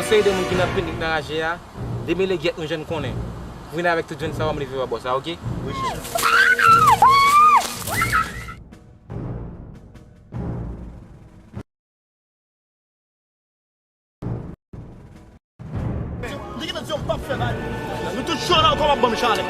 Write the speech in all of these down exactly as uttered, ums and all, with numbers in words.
Seri de moun ki nan pinik nan raje a, demele gyèt nou jan n konnen. Vin avèk tout jèn sa w ap leve pa bò sa, oke? Wi, chèf. Nèg nan di yo m p ap fè bagay. Nou tout cho la, ou kòman ban m chalè.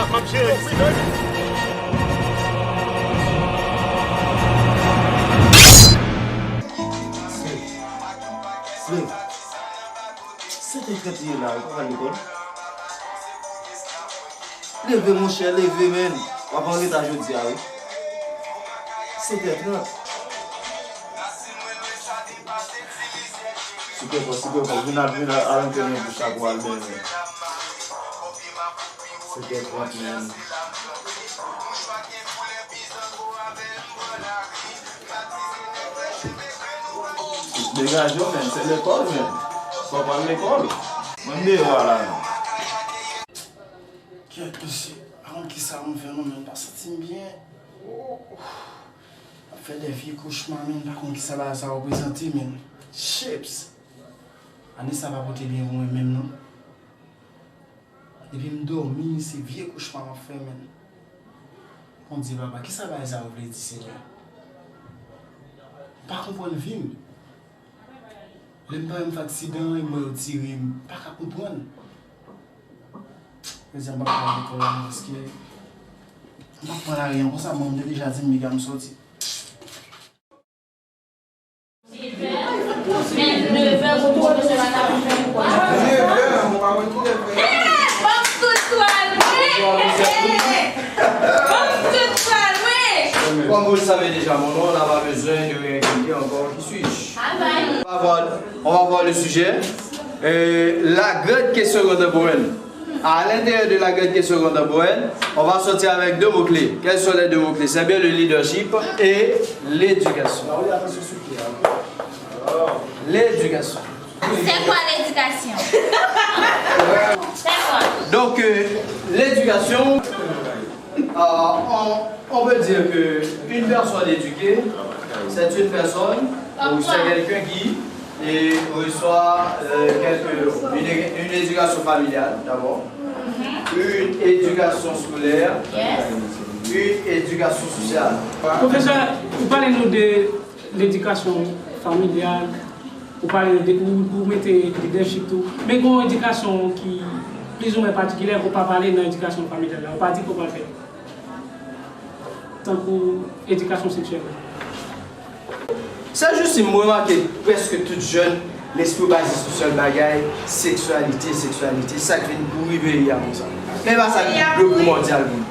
M ap jere. Sèt è trant li ye la, ou pa pral lekòl? Leve, monchè, leve, menn. W ap an reta jodi a, wi. Sèt è trant. Sikrè fò, sikrè fò. Vin al, vin al, al antre nan douch la pou al benyen. Sèt è trant, menn. Degaje w, menn, se lekòl, menn. Fò w pral lekòl. Mwen deyò a la, menn. Kèt, mesye, pa konn kisa pou m fè non, menn, m pa santi m byen. Oh, oh. M ap fè de vye kochma, menn, m pa konn kisa bagay sa reprezante, menn. Chips! Ane sa pa pote byen pou mwen menm, non. Depi m dòmi, se vye kochma m ap fè, menn. Bondye papa, kisa bagay sa yo vle di, Senyè? M pa konprann vi m. Lè m pa wè m fè aksidan, e m wè yo tire m, m pa ka konprann. Jodi a m p ap pral lekòl la non, paske m p ap pran lari an konsa, bon, m te deja di m piga m sòti. Men, nevè, bon, bon, bon, se pa ta pou fè pou kò. Nevè, mwen pa konn ki nevè. Hey, hey, hey, ban m tout twal, wi. Hey, hey, hey. Ban m tout twal, wi. Comme vous le savez déjà mon nom, on n'a pas besoin de réinculquer encore qui suis-je. Bye bye. On va voir, on va voir le sujet. Euh, la grande question contemporaine. À l'intérieur de la grande question contemporaine, on va sortir avec deux mots-clés. Quels sont les deux mots-clés? C'est bien le leadership et l'éducation. L'éducation. C'est quoi l'éducation? C'est quoi? Donc, euh, l'éducation, euh, on, on peut dire que une personne éduquée, c'est une personne ou c'est quelqu'un qui et reçoit euh, quelques, une, une éducation familiale d'abord, une éducation scolaire, une éducation sociale. Pwofesè, ou pale nou de ledikasyon familyal, ou pale nou de, ou, ou mete lidèchip tou, men gen yon edikasyon ki plizoumwen patikilye ke w pa pale nan edikasyon familyal la, ou pa di ke w pral fè. Tankou edikasyon seksyèl la. Sè Justine, m remake prèske tout jèn, lespri yo baze sou sèl bagay, seksyalite, seksyalite, sa k vin pouri peyi a konsa. Men e pa sa ki dwe primòdyal pou nou.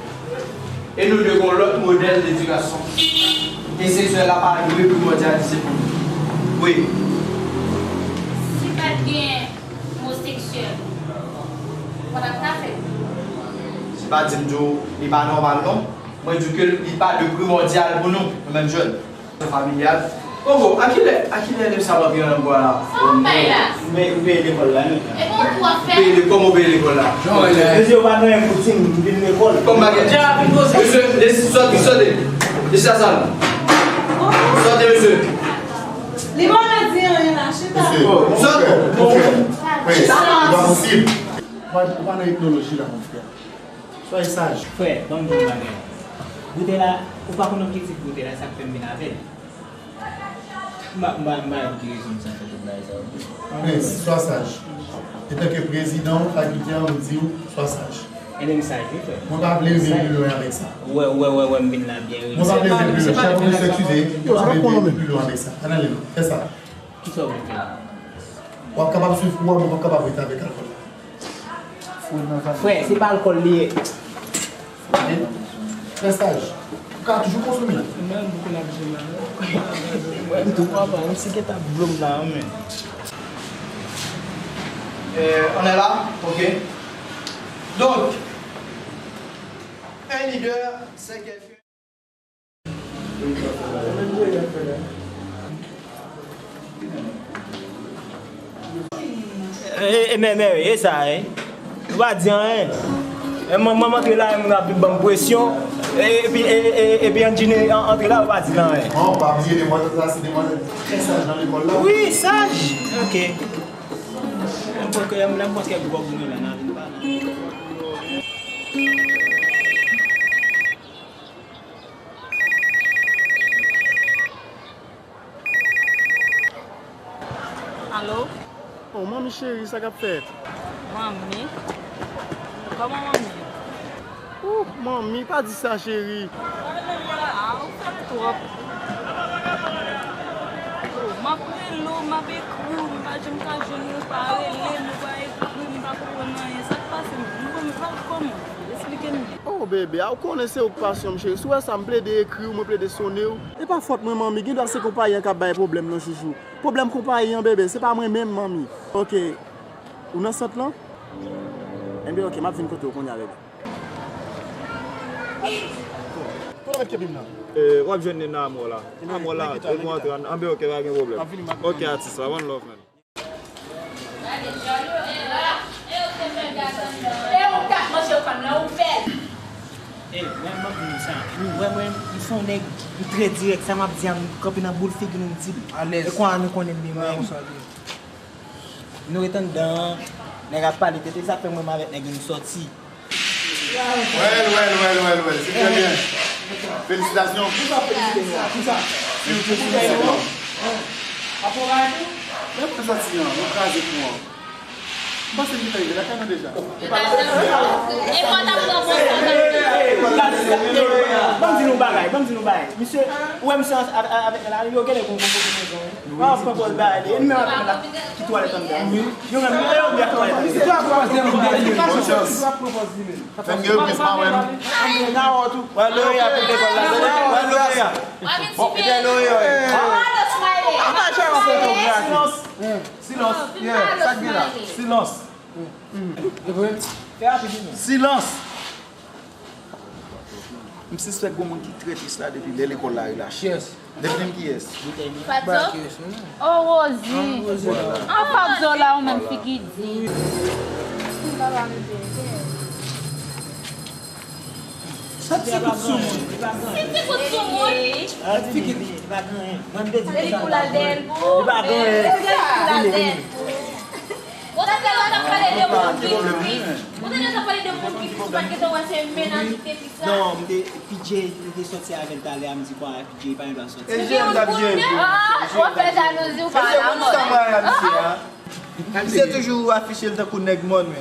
E nou dwe gen yon lòt modèl ledikasyon. E seksyèl la pa dwe primòdyalize pou nou. Wi. Si pa t gen mo seksyèl, ou pa t ap ka fè. Se pa di m di w li pa nòmal non. Mwen di w ke li pa de primòdyal pou nou, nou menm jèn. Familyal. Koko, a kilè, a kilè elèv sa ap antre nan bwa la? Sa w ap bay la? M peye, m peye lekòl la, wi. E bon, ou ap fè? M peye le-, kòman w peye lekòl la? Mesye, yo pa gen anyen pou di m, m vin lekòl. Kòm bagay. Mesye, desi-, sòti, sòti. Desi la sal. Sòti, mesye. Li pa vle di anyen la, chita. Mesye, sòti. Monfrè, monfrè. Chita. Li pa posib. Ou pa, ou pa nan etnoloji la, monfrè. Soyez sage. Frè, ban m di w yon bagay. Goute la, ou pa konn objektif goute la, sa k fè m vin avè l. M pa, m pa, m pa wè pou ki rezon m sa fè tout bagay sa yo. Prince, sois sage. Antanke prezidan fakilte an, m di w, sois sage. Ebyen, m saj, wi, frè. Mwen pa vle rive pi lwen avèk sa. Ou wè, ou wè, ou wè, ou wè, m vin la byen, wi. Mwen pa vle rive pi lwen. Chè pwofesè, eskize, mwen pa vle rive pi lwen avèk sa. Ann ale non, fè sa. Kisa w vle fè la? W ap kapab swiv kou a, men w p ap kapab rete avèk alkòl la. Frè, se pa alkòl li ye. Tande? Fè saj. Ou ka toujou konsome. Mwen, boukou n ap jwe la. Mwen, tou papa, m si gen ta blom la, men. Euh, on est là? Ok. Donc, un leader, c'est quelqu'un. E, e, men, men, e sa, e. Ou pa di anyen. E, mwen, mwen antre la, e moun ap vin ban m presyon. E, epi, e, e, epi Anjine an-, antre la, ou pa di l anyen. Bon, pa bliye demwazèl sa, se demwazèl trè saj nan lekòl la. Wi, saj. Ok. Lè m pran kè, lè m pran kè gwòg nou la, n a vin pale. Alo? Oh, manmi cheri, sa k ap fèt? Manmi? Kòman manmi? Ouh, manmi, pa di sa, cheri. Ah, ou fè m twòp. Oh, m ap rele w, m ap ekri w, m pa janm ka jwenn ou, ou pa rele m, ou pa ekri m, m pa konprann anyen. Sa k pase m? M pa kòman? Esplike m byen. Oh, bebe, a ou konnen se ou k pasyon m, cheri. Si w wè sa, m plede ekri w, mwen plede sone w. E pa fòt mwen, manmi. Gen dwa se konpayi an k ap bay pwoblèm nan, chouchou. Pwoblèm konpayi an, bebe, se pa mwen menm, manmi. Ok. Ou nan sant lan? Enben, ok, m ap vin kote w kounye a, bebe. Kote w mèt kenbe m nan? Eh, w ap jwenn li nan amò la. Amò la, epi w antre an, anben, ok, pa gen pwoblèm. Ok, atis la, one love, man. E ou k ap manje pann nan, ou bèl. E, mwen, mwen, mwen, sa, ou wè mwen, m se yon nèg, m trè dirèk, sa m ap di a, m kanpe nan boul figi nou, m di l. Alèz. E kwa nou konnen m byen, mwen. Nou ret anndan an, nèg ap pale tete, sa k fè mwen menm avèk nèg yo nou sòti. Well, well, well, well, well. C'est très bien. Félicitations. Pou sa felisite nou a? Pou sa? Pou sa? Men mwen sòti an, mwen kraze kou an. M panse m gentan rive lakay nou deja. E pa ta pran bon tan. Ban m di nou bagay, ban m di nou bagay. Misye, ou wè misye avèk la, yo genlè gon konpozisyon. An pran pòz bagay li. E nou menm avèk la ki twalèt anndan. Yo menm, yo menm ki twalèt anndan. Misye ap pran pòz li menm. Misye ap pran pòz li menm. Fè m gen repons pa wè m. Nan wòt ou. Wè Loria pou lekòl la, tande? Wè Loria. Bon, ebyen Loria, wi. Silans. Silans. Yeah, sa k gen la? Silans. Fè rapid wi, men. Silans. M sispèk gon moun ki trè tris la depi lè lekòl la relache. Kiyès? Depi m kiyès? Fadzo? Oh, Rosie. An Fadzo la, ou menm figi di. Sa ti kout sou moun. Ti kout sou moun. Figi di. Li pa gen anyen. Mwen m te di konsa. Li pou l al dèyè l pou ou. Li pa gen anyen. Vini, vini. Ou tande yo t ap pale de moun ki tris. Ou tande yo t ap pale de moun ki tris, ou pa t gentan wè se mennaj ki te tris la? Non, m te, P J, m te sòti avè l talè a, m di kwa P J pa gen dwa sòti. E J M t ap jere. Ah, w ap fè jalouzi, ou pa la mòd. Misye toujou afiche l tankou nèg mòn, men.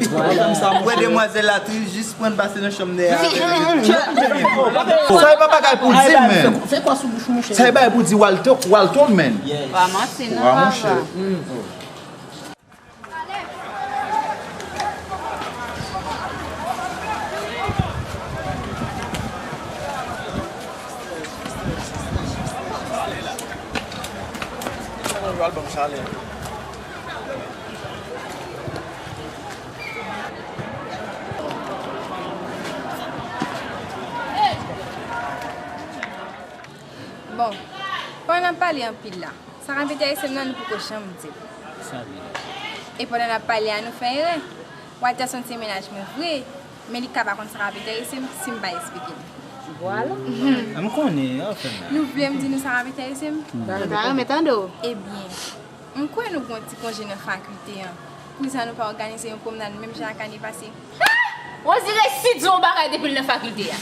Wè demwazèl la, tou jis pran l pase nan chanm dèyè a. Sa e pa bagay pou di, men. Sa e bagay pou di Walton, Walton, men. Pa manti, non, papa. Bon, pandan n ap pale anpil la, sa k ap enterese m nan, nou poko janm di l. Sa vle di? E pandan n ap pale a, nou fè erè. Walter se yon ti mennaj mwen vre, men li ka pa konn sa k ap enterese m si m pa esplike l. Vwala. M konnen, anfen. Nou vle m di nou sa k ap enterese m? M ta renmen tande w. Ebyen, m kwè nou gen yon ti konje nan fakilte an. Poukisa nou pa òganize yon pwomnad menm jan ak ane pase? Ha! Rosie resi di yon bagay depi l nan fakilte a.